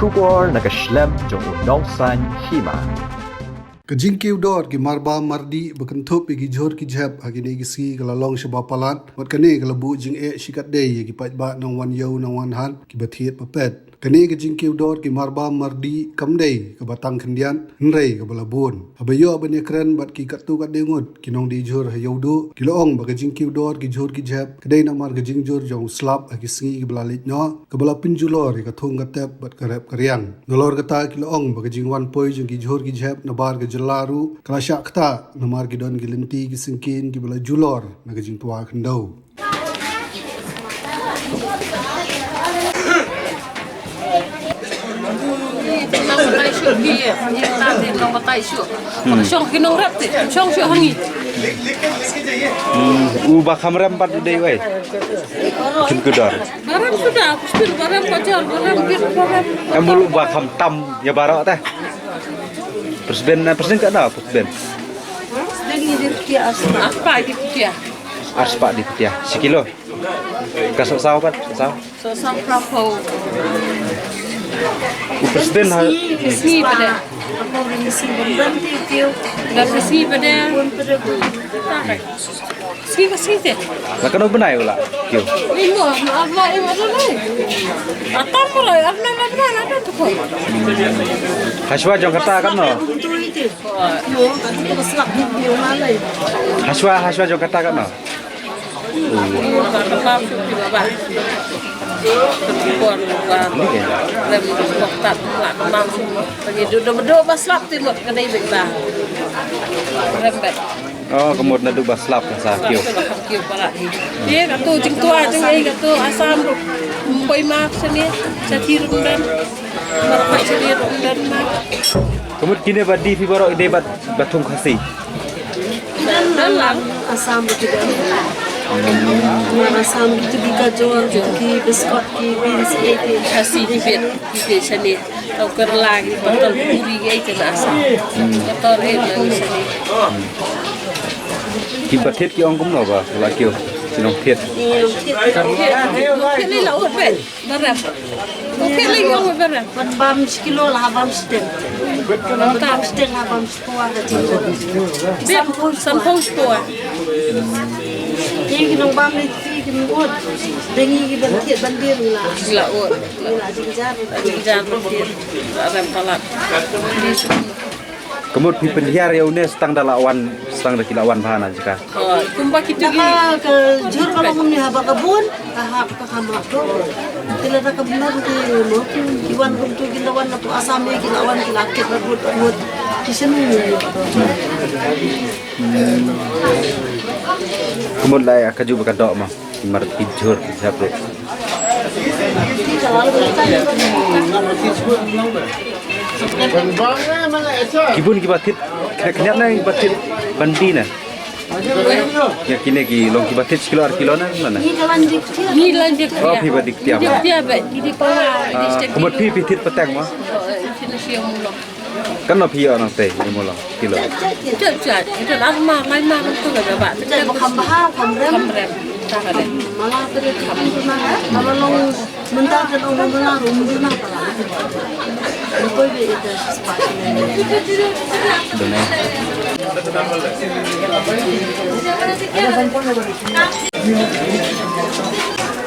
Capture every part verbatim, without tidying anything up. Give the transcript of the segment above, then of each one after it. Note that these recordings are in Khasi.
Khubor na ka shlem jong u nongsan hima. Ka jingkiew dor ki marbam mardih ba kynthup ïa ki jhur ki jhep ha kine ki sngi ka la long shibun palat, bad kane ka la buh jingeh shikatdei ïa ki paidbah nongwan ïew nongwan hat kiba thied ba pet. Kane ka jingkiew dor ki marbam mardih kam dei kaba tang khyndiat, hynrei kaba la bun. Haba ïoh ban ïakren bad ki katto katne ngut ki nongdie jhur ha Ïewduh, ki la ong ba ka jingkiew dor ki jhur ki jhep ka dei namar ka jingjur jong u slap ha ki sngi kiba la leit noh, kaba la pynjulor ïa ka thung ka tep bad ka rep ka riang. Nalor kata ki la ong ba ka jingwan poi jong ki jhur ki jhep nabar ka jylla ruh ka la shah ktah namar ki don ki lynti ki syngkien kiba la julor na ka jingtwa khyndew. Hmm. U ba kham rem pat u dei wei. Kim kudor. Barem suda, pus pin barem, bajar barem, git barem. Em bulu ba kham tam ïa baroh te. Pus ben na pus ben ka na pus ben. Pus ben ni di rupiah arspah. Arspah di rupiah. Arspah di rupiah. Sekilo. Ka sohsaw pat, sohsaw. Sohsaw phraphew. U pus ben ha. Sngi, sngi pada. Phraphew sngi pada. Dah sngi pada. Sngi ka sngi te. La kano bnai u la kiew? Imo, ma abla im ada lai. Atam pura, abla la bla la tu ko. Hashwa jong kata kan no. Hashwa, hashwa jong kata kan no. Lagi duduk, duduk, ba slap ti mut, ka dei bik ba. Rembet. Oh, ka mut naduh ba slap ka sa kiew. Slap ka sa kiew palat hi. Ye, katu jingtwa, jing ei, katu Assam ruh. Poi ma shane, sha thi ruh ym don. Mar ka shane ruh ym don ma. Ka mut kine ba die phi baroh i dei ba, ba thung Khasi. Don lang. Assam ruh ki don. Mar Assam ruh ki tu ki gajor, ki biskot, ki beans, ki ei, ki Khasi, ki bet, ki bet shane. Tau Kerala ki botol puri ki ei te na Assam. Botol ei na shane. Ki ba thied ki ong kumno ba la kiew ki nongthied. Ki nongthied. Nongthied ni la ut ben. Barem. Nongthied la ong barem. Ban bam shi kilo la bam shi teng. Ban bam shi teng la bam shi pua ka jing. Bem sanphew shi pua. Ki nong bam ni ki nong ut. Dengi ki ban thied ban dir la. La ut. Ka mut phi pynhiar ïa une stang da la wan, stang da ki la wan bha na jaka. Kumba kitu ki. Ka jhur ka long kumne haba ka bun, ka hap ka kham hap to. Te lada ka bun te mo ki wan kumtu ki la wan na tu Assam ki la wan ki la kit ba gut gut. Ki shen ni. Ka mut la ïa ka ju ba ka doh ma. Mar ki jhur ki jhap ruh. Ki bun ki ba thied, kine kine na ki ba thied ban die na. Ya kine ki long ki ba thied kilo ar kilo na na. Ni lan dik. Ni lan dik. Oh, phi ba dik tiap. Dik tiap ba, ni dik pa. Ah, ka mut phi phi thied pateng ma. Kano phi ïoh nangtei, ïa mo long kilo. Jat jat, ito arma, lai ma nang tu ka ba. Jat ba kham bha, kham rem. Kham rem. Ta ka rem. Mala tu kham. Mala long mynta ka long mala rum duna pala. Ko be ito spa. Duna.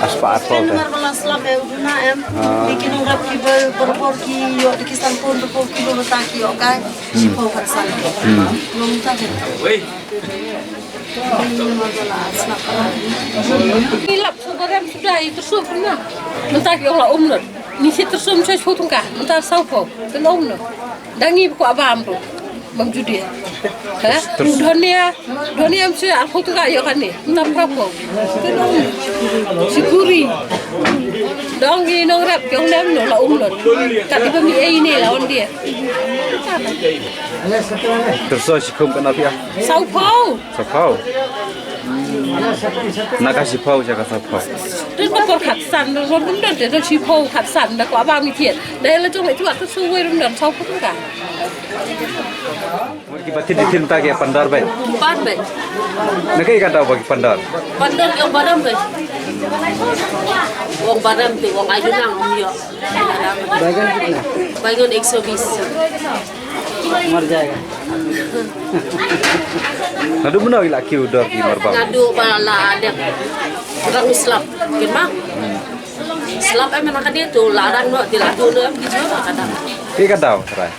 Aspa atpau te. Mar bala slap e u duna em. Ki nongrep ki ba por por ki ïoh ki san pun por ki ba ta ki ïoh kai. Shiphew khatsan. Long ta ke. Mar bala slap. Ki lap su barem suda i tu su na. Mynta ki ong la um lut. Ni si tu sum shiphew tyngka. Mynta sawphew. Kan um lut. Dang ïa kwah bam ruh. Bam judie. Ha? Dhania, dhania mesti aku tu ka ïa kane. Nam prapo. Sikuri. Dang ïa nongrep ïa nem no la um lut. Ka dei ba mi ei ne la on dia. Tyrso shikhum kana pia. Sawphew. Sawphew. Na ka shiphew sha ka sawphew. Tun ba por khatsan, ron rum don te don shiphew khatsan, da kwah bam i thied. Da la jong i tuat tu suwei rum don sawphew tyngka. Ki ba thied i thied ta ki pandar bai. Pan bai. Na ka i ka daw ba ki pandar. Pandar ki ong baram bai. Ong baram te ong ai nang ong ïa. बैगन कितना? बैगन एक सौ बीस। मर जाएगा। Naduh mynno ki la kiew dor ki marbam? Naduh ba la dep rang slap kin ma. Slap em na ka dia tu la rang no ti la du no em ki jor ka da. Ki ka daw trai.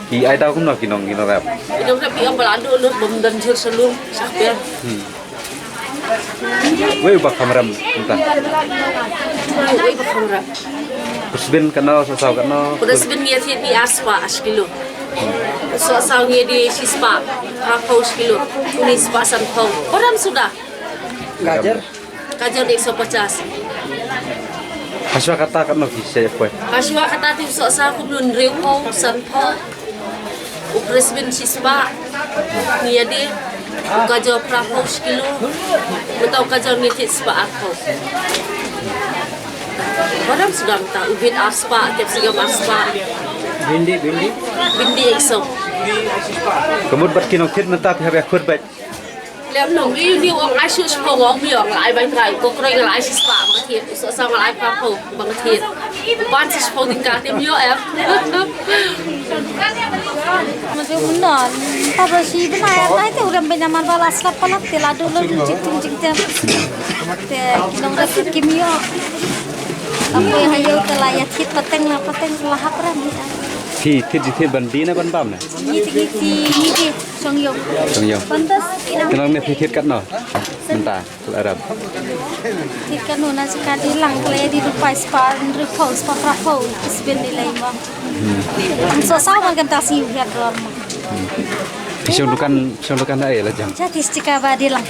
Ki ai daw kumno ki nong ki nong rep. Ki nong rep ki ong ba la du no bom dan jir selum sakper. Wei ba kham rem mynta. Wei ba kham rem. Pyrshah katno, sohsaw katno? Pyrshah ngi thied ni ar spah shi kilo. Sohsaw ngi di shi spah phra phew shi kilo. Uni spah san phew. Ba rem suda. Gajar? Gajar ek so pachas. Hashwa kata katno ki se poi? Hashwa kata ti sohsaw kumno hynriew phew san phew. U pyrshah shi spah. Ngi ïa die. U gajar phra phew shi kilo. Mynta u gajar ngi thied spah ar phew. Ba rem suda mynta u bit ar spah, tep sigam ar spah. Bindi, bindi. Bindi ek so. Ka mut bad ki nongthied mynta phi hap ïa khot bad. Lem nong i ni ong ai shu shiphew ong mi ong lai bai trai ko kroi ngalai shi spah ba thied, sohsaw ngalai phra phew. Bang thied. Ban shi phew tyngka te ym ïoh em. Mynta mynno, mynta ba shi bnai, mynta te u rem beiñ namar ba la slap palat te la duh lem jingtieng jingtieng. Te ki nongrep kim ïoh. Tam poi ha ïew te la ïa thied pateng la pateng la hap rem. Phi thied, thied ban die ne ban bam ne? Ngi thied, ngi thied, ngi thied shong ïew. Shong ïew. Pantas. Ki nong ne phi thied katno mynta? Ka la rem. Ki kanu na jaka di lang kle di rupai spah hynriew phew, spah phra phew, sbin di lei mo. Ang sohsaw man kan ta sngi u hiar dor mo. Phi shong dukan, phi shong dukan ai la jam. Jati jaka ba di lang.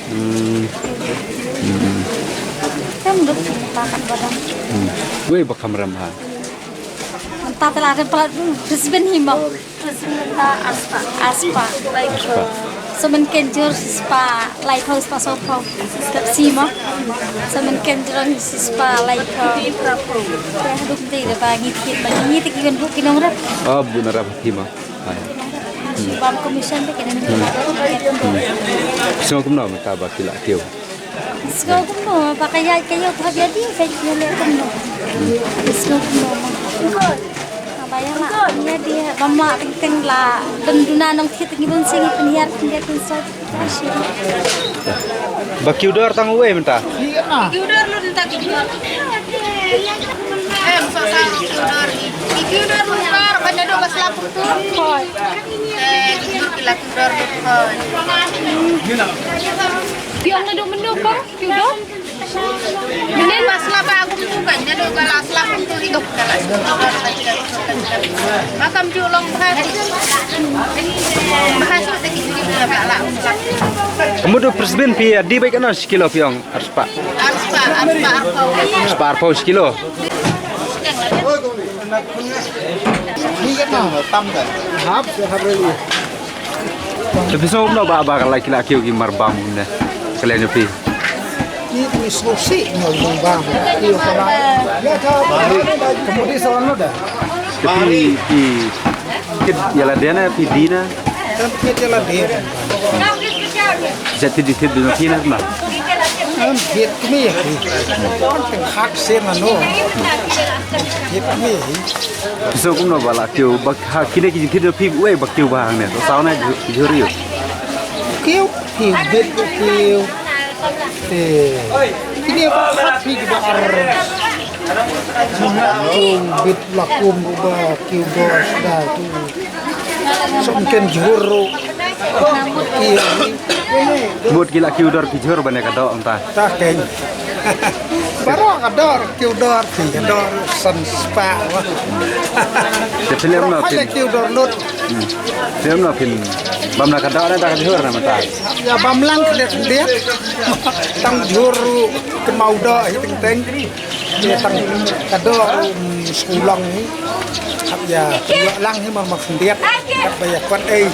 Hmm. Hmm. Kam duk ta kan badam. Hmm. Wei ba kham rem ha. Mynta te la rem palat, hmm, sbin hi mo. Ar spah. Ar spah. Ar spah. Sohmynken jhur spah laiphew, spah sawphew. Step sima. Sohmynken jrong spah laiphew. Te haduh te da ba ngi thied ba ngi te ki wan buh ki nongrep. Oh, buh nongrep hi ma. Bam commission te kene. Sngewbha kumno mynta ba ki la kiew? Sngewbha kumno ba ka ïaid ka ïew ka hap ïa die ka ïa leh kumno. Sngewbha kumno ma. Ba ïa la ïa die ba ma teng teng la dang duna nongthied ngi bun sing pynhiar pynhiar pynsot. Ba kiew dor tang uwei mynta? Kiew dor lut mynta kiew dor. Em sa sa kiew dor. Kiew dor lut dor ba naduh ba slap tu. Hoi. Eh, kiew dor ki la kiew dor lut hoi. Biang naduh mynno ba kiew dor. Mynnin ba slap ba aku tu kan, naduh ba la slap tu hidup ka la. Makam ju long bha. Bha shu te ki ju la la slap. Ka mut u pyrshah phi ïa die beit katno shi kilo phi ong? Ar spah. Ar spah, ar spah, ar phew. Ar spah ar phew shi kilo. Ni katno? Tam kan. Hap, hap reli. Te phi sngew kumno ba, ba ka la ki la kiew ki marbam ne? Ka liang jong phi. Ni phi sngew sih ngi marbam. Kiew ka la. Ka mut i sa wan no da. Te phi, phi thied ïa lade ne phi die ne? Em thied ïa lade. Sa thied die thied die phi ne ma? Em thied kmie. Khat sien ano. Thied kmie. Phi sngew kumno ba la kiew ba ha kine ki jingthied jong phi uwei ba kiew bha hangne? Sohsaw ne jhur ïew? Kiew, kiew bit kiew. Te kine ba khat phi kiba ar. Kiew bit la kum ba kiew dor sda tu. Sohmynken jhur ruh. Kiew. Mut ki la kiew dor ki jhur ban ïa ka doh mynta. Ta keiñ. Baroh ka dor, kiew dor, phi ka dor san spah. Te phi lem no phin kiew dor lut. Hmm. Phi lem no phin bam na ka doh na da ka jhur na mynta. Ïa bam lang khyndiat khyndiat. Tang jhur ruh kynmaw doh hi teng teng. Ïa tang ka doh ruh, hmm, skulong hi. Hap ïa ïoh lang hi mar mar khyndiat. Hap ba ïa kwat ei.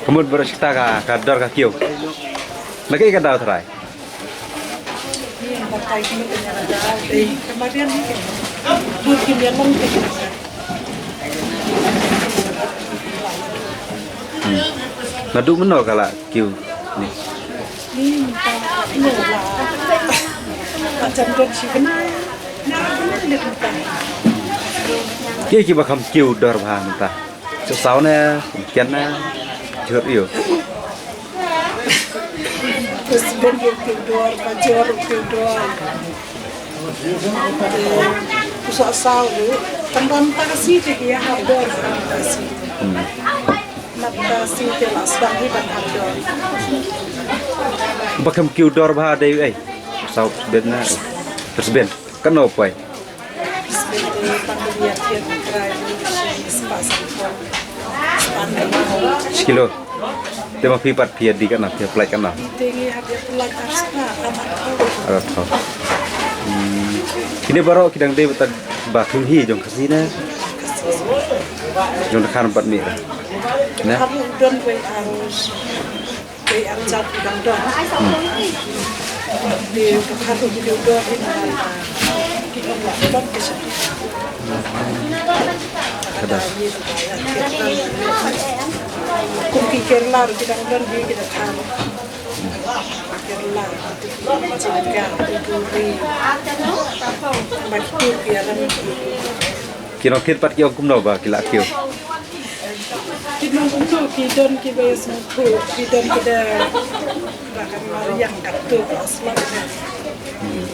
Ka mut baroh shi katta ka, ka dor ka kiew. Na kaei ka daw trai? Hmm. Naduh mynno ka la kiew ni? Jam don shi bnai. Ki ki ba kham kiew dor bha mynta. Sa saw ne, kum kian ne, jhur ïoh. President ïoh kiew dor, ka jhur ïoh kiew dor. Te, ku sa saw ïoh, tang ba mynta ka sngi te ki ïa hap dor, mynta ka sngi. Hmm. Mynta ka sngi te la sdang hi ban hap dor. Ba kham kiew dor bha dei ei. Saw sben na. Sben. Kano poi? Shi kilo. Te ma phi pat phi ïa di kano, phi ïa pynlait kano? Ar hajar. Hmm. Kine baroh ki dang dei bad ba khun hi jong Khasi ne? Jong dkhar bad mih. Ne? Dei ar jait ki dang don. Hmm. Dei ka khat ruh ki dang don, ki ong la don ki sha. Kada. Kum ki Kerala ruh ki dang don, ki dang khat. Kerala, Jingga, Puri. Ba ki tur ki alam. Ki nongthied pat ki ong kumno ba ki la kiew? Ki nong kumno, ki don kiba ïa sngewthuh, ki don kiba, ba kan mariang katto ka slap.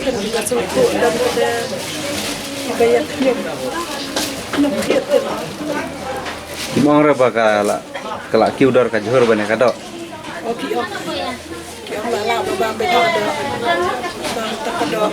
Kan kiba sngewthuh, don kiba, kiba ïa khñium. Nongthied te. Kim ong re ba ka la, ka la kiew dor ka jhur bane ka doh. O ki ong. Ki ong la la ba ba ba doh. Ba ta ka doh.